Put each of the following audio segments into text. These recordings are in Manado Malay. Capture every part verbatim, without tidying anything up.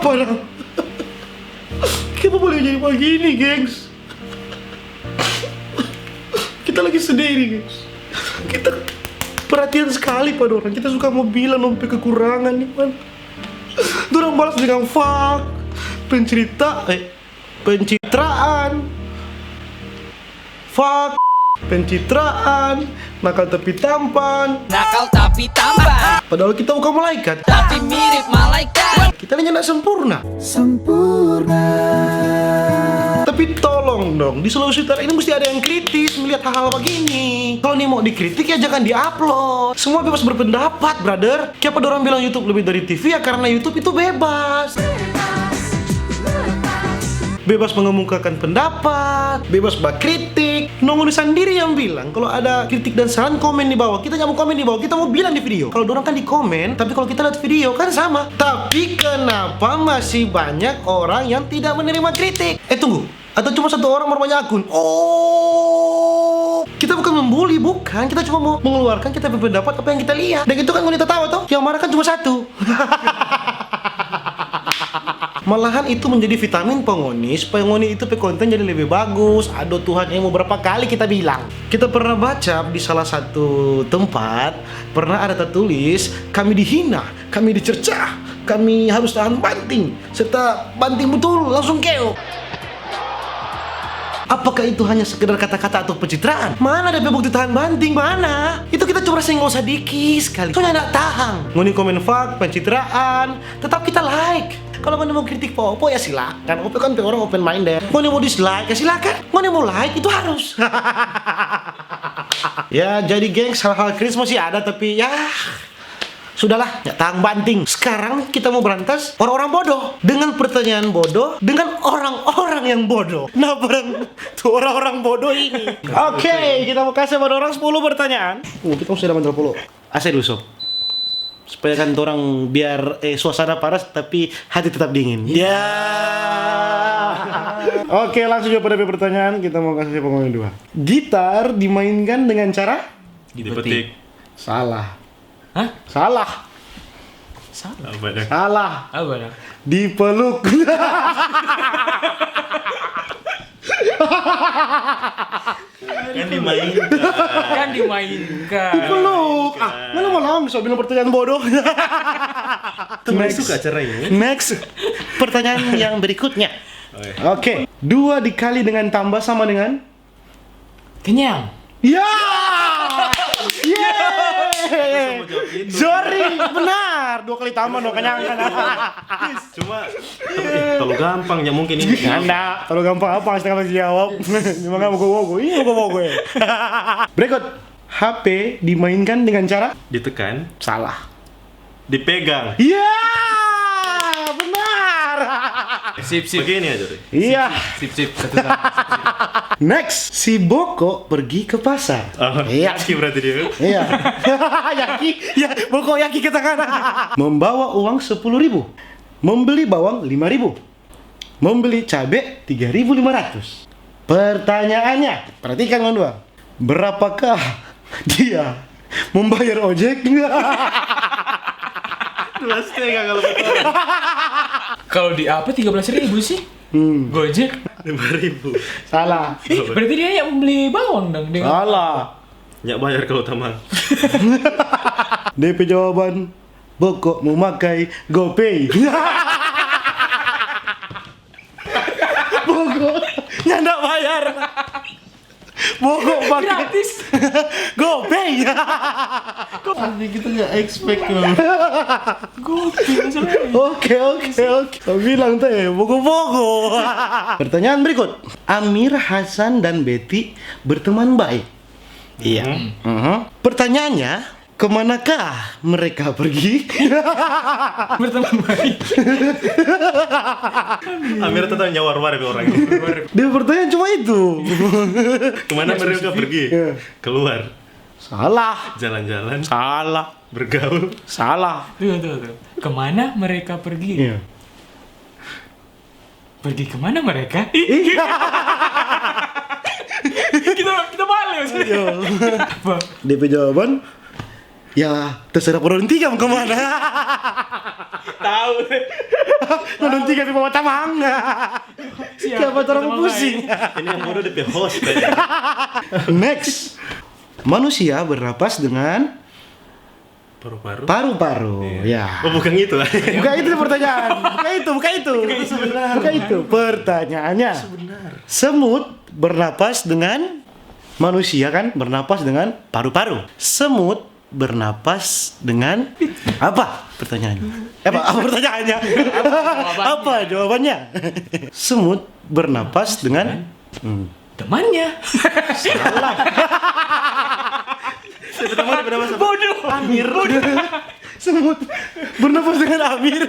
Orang. Kenapa boleh jadi begini, gengs? Kita lagi sedih ini, gengs. Kita perhatian sekali pa dorang. Kita suka mo bilang dong pe kekurangan nih, man. Dorang balas dengan fuck, pencerita, eh, pencitraan, fuck, pencitraan, nakal tapi tampan. Nakal tapi tampan, Padahal kita bukan malaikat. tapi mirip malaikat. Kita ini nggak sempurna. Sempurna. Tapi tolong dong, di Sulawesi Utara ini mesti ada yang kritis melihat hal-hal begini. Kalau ini mau dikritik, ya jangan di-upload. Semua bebas berpendapat, brother. Kiapa dorang bilang YouTube lebih dari T V? Ya karena YouTube itu bebas. Bebas mengemukakan pendapat, bebas bakritik. No, ngoni sandiri yang bilang, kalau ada kritik dan saran, komen di bawah. Kita nggak mau komen di bawah, kita mau bilang di video. Kalau dorang kan di komen, tapi kalau kita lihat video kan sama. Tapi kenapa masih banyak orang yang tidak menerima kritik? Eh, tunggu. Atau cuma satu orang baru banyak akun? Oh, kita bukan membuli, bukan. Kita cuma mau mengeluarkan kita berpendapat apa yang kita lihat. Dan itu kan ngoni tatawa toh? Yang marah kan cuma satu. Malahan itu menjadi vitamin pa ngoni, supaya ngoni itu pe konten jadi lebih bagus. Aduh Tuhan, eh, mau berapa kali kita bilang? Kita pernah baca di salah satu tempat, pernah ada tertulis, "Kami dihina, kami dicerca, kami harus tahan banting, serta banting betul, langsung keok." Apakah itu hanya sekedar kata-kata atau pencitraan? Mana ada pe bukti tahan banting? Mana? Itu kita cuma senggol sadiki sekali. Soalnya ndak tahang. Ngoni komen fuck, pencitraan, tetap kita like. Kalau ngoni mau kritik pa Opo, ya silakan. Opo kan pe orang open minded. Ngoni mau dislike, ya silakan. Ngoni mau like, itu harus. Ya, jadi gengs, hal-hal kritis masih ada, tapi ya, sudahlah, ya, tang banting. Sekarang kita mau berantas orang-orang bodoh dengan pertanyaan bodoh dengan orang-orang yang bodoh. Nah, barang tu orang-orang bodoh ini. Oke, kita mau kasih pada orang sepuluh pertanyaan. Oh, kita sudah mandal polo. Ase dulu, Sob. Supaya kan orang biar, eh, suasana panas tapi hati tetap dingin. Ya. Oke, langsung jawab pada pertanyaan. Kita mau kasih pengumuman dua. Gitar dimainkan dengan cara? Dipetik. Salah. Hah? Salah. Apa dah? Salah. Apa dah? Dipeluk. Kan dimainkan. Kan dimainkan. Dipeluk. Ah, mana mau langsung bilang pertanyaan bodoh? Itu masuk acara ini. Next. Pertanyaan yang berikutnya. Oke, dua dikali dengan tambah sama dengan? Kenyang. Ya! Yeay! Sorry, benar. Dua kali tambah no kenyang kan. Cuma eh, kalau gampang ya mungkin ini. Anda, kalau gampang apa setengah masih jawab. Memang kamu gogo, iya gogo ya. Berikut, H P dimainkan dengan cara? Ditekan, Salah. dipegang. Iya, benar. Sip, sip. Begini aja deh. Iya. Sip, sip. Satu sama. Next, si Boko pergi ke pasar. Oh, Iya. Yaki berarti dia. Iya. Yaki, ya, Boko Yaki ke tangan. Membawa uang sepuluh ribu. Membeli bawang lima ribu. Membeli cabe tiga ribu lima ratus. Pertanyaannya, perhatikan ngoni dua. Berapakah dia membayar ojek? Dua setengah kalau betul. Kalau di apa tiga belas ribu sih? Hmm, Gojek. Lima ribu. Salah. Ih, berarti dia yang membeli bawang dong. Dia Salah. Nyak bayar kalau tamang. D P jawaban, Boko memakai GoPay. Boko nyanda bayar. Boko pakai Gratis. GoPay. Tapi kita nggak expect loh. Gojek masalahnya. Oke, oke, oke. Kau bilang teh, Boko-Boko. Pertanyaan berikut. Amir, Hasan, dan Betty berteman baik. Iya. Mhm. Pertanyaannya, kemanakah mereka pergi? Berteman baik. Amir tetap nyawar-war ke orang ini. Dia pertanyaan cuma itu. Kemana mereka pergi? Iya. Keluar. Salah. Jalan-jalan. Salah. Bergaul. Salah. Tuh, tuh, tuh. Kemana mereka pergi? Iya. Pergi kemana mereka? kita kita balik maksudnya. Apa? D P jawaban, Ya, terserah orang tiga mau kemana. Tahu. Orang tiga di bawah tamang. Siapa orang pusing? Ini yang bodoh depe host kayaknya. Next. Manusia bernapas dengan paru-paru. Paru-paru, ya. Oh, bukan itu. Bukan itu pertanyaan. Bukan itu, bukan itu. Bukan itu pertanyaannya. Semut bernapas dengan manusia kan bernapas dengan paru-paru. Semut bernapas dengan apa pertanyaannya? Eh, apa, apa pertanyaannya? Apa jawabannya? Semut bernapas dengan hmm. Temannya. Salah. Bodoh. Amir. Semut bernapas dengan Amir.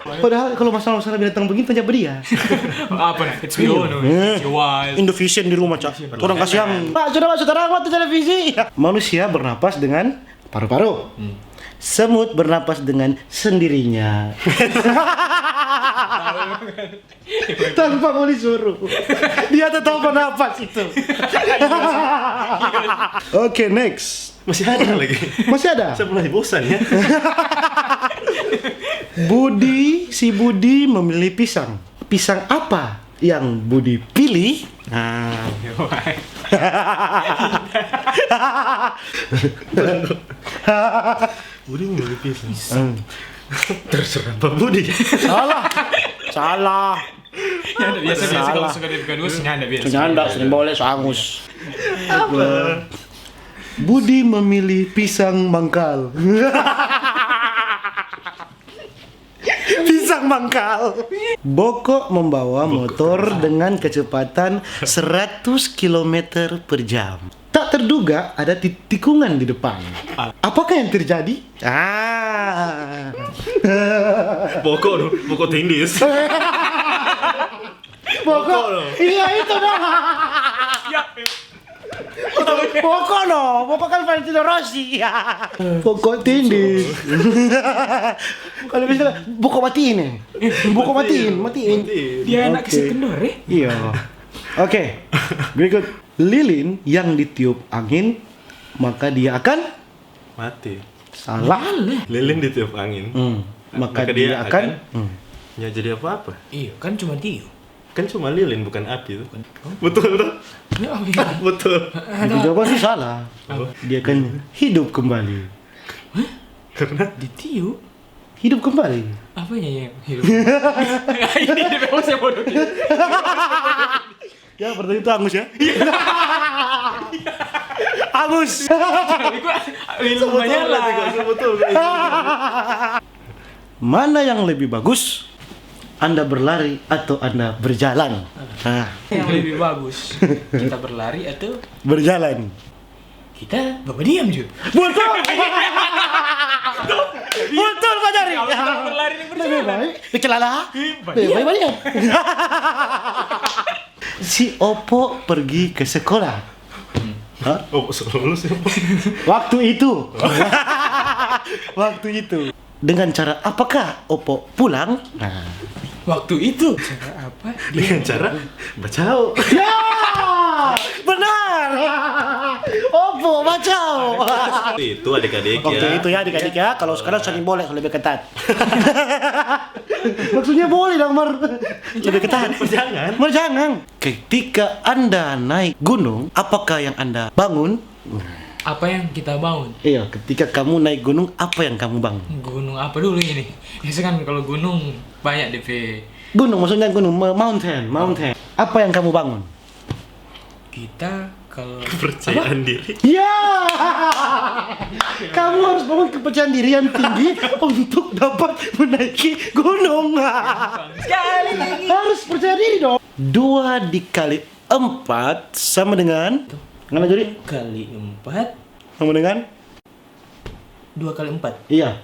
Padahal kalau masalah-masalah binatang begini tanya dia. Apa? It's your own. It's your wild. Indovision di rumah, Cak. Orang kasihan. Pak, sudah masuk terang waktu televisi. Manusia bernapas dengan paru-paru. Hmm. Semut bernapas dengan sendirinya. Tanpa mau disuruh. Dia tetap bernapas itu. Oke, next. Masih ada lagi. Masih ada. Saya mulai bosan ya. Budi, si Budi memilih pisang. Pisang apa yang Budi pilih? Nah. Budi memilih pisang. Hmm. Terserah Pak Budi. Salah. Salah. Nyanda biasa, biasa kalau suka dia bukan duas, nyanda biasa. Nyanda, sering boleh sangus. Apa? Budi memilih pisang mangkal. Pisang mangkal. Boko membawa motor dengan kecepatan seratus kilometer per jam. Tak terduga ada ti-, tikungan di depan. Apakah yang terjadi? Ah. Boko, boko tindis. Boko. Iya, itu dong. Ya. Boko no, Boko kan Valentino Rossi. Boko tindis. Kalau bisa, Boko matiin ya. Boko matiin, matiin. Dia anak kecil kendor, eh? Iya. Oke, berikut. Lilin yang ditiup angin, maka dia akan mati. Salah. Lilin ditiup angin. Hmm. Maka dia akan, hmm. Ya jadi apa-apa. Iya, kan cuma tiup. Kan cuma lilin, bukan api itu. Betul, betul. Ya, oh, iya. Betul. Itu jawaban sih salah. Apa? Dia kan hidup kembali. Hah? Karena ditiup? Hidup kembali. Apanya yang hidup? Ini dia memang saya bodoh. Ya, berarti itu angus ya? Angus. Itu lumayan lah. Betul, betul. Mana yang lebih bagus? Anda berlari atau Anda berjalan? Nah. Yang lebih bagus, kita berlari atau berjalan? Kita bawa diam juga. Betul. Betul, Pak Jari. Kalau kita berlari, berjalan. Lebih baik berjalan. Lebih baik berdiam. Si Opo pergi ke sekolah. Hah? Oh, sekolah lu siapa? Waktu itu. Waktu itu. Dengan cara apakah Opo pulang? Nah. Waktu itu. Cara apa? Dengan cara bacao. Ya! Benar! Opo bacao. Itu adik-adik ya. Waktu itu ya, adik-adik ya. Kalau sekarang sering boleh, lebih ketat. Maksudnya boleh dong, Mar. Lebih ketat. Jangan. Mar, jangan. Ketika Anda naik gunung, apakah yang Anda bangun? Apa yang kita bangun? Iya, ketika kamu naik gunung, apa yang kamu bangun? Gunung apa dulu ini? Biasa kan kalau gunung banyak D P. Gunung, maksudnya gunung, ma-, mountain, mountain. Apa yang kamu bangun? Kita kalau kepercayaan diri. Ya! Kamu harus bangun kepercayaan diri yang tinggi untuk dapat menaiki gunung. Sekali lagi. Harus percaya diri dong. Dua dikali empat sama dengan, ngana jadi? Kali empat. Sama dengan? Dua kali empat. Iya.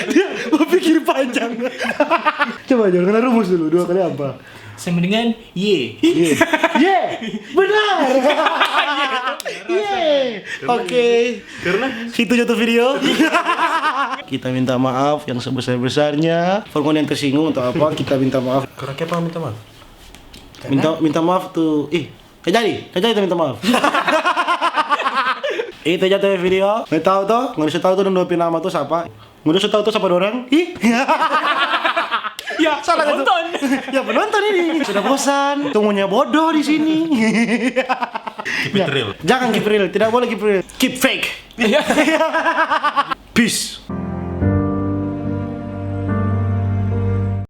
Dia berpikir panjang. Coba, jangan kena rumus dulu. Dua kali apa? Sama dengan Y. Y. Y. Benar. Y. Oke. Karena itu jatuh video. Kita minta maaf yang sebesar-besarnya. Kalau ada yang tersinggung atau apa, kita minta maaf. Karena kenapa minta maaf? Minta, minta maaf tuh. Ih, Kak Jali, Kak Jali minta maaf. Itu aja tu video. Ngoni tahu to? Ngoni so tahu to dong dua pe nama tu sapa? Ngoni so tahu to sapa dorang? Ih. Ya, Salah gitu. Nonton. Ya, penonton ini sudah bosan. Tunggunya bodoh di sini. Keep it real. Jangan keep real, tidak boleh keep real. Keep fake. Ya. Peace.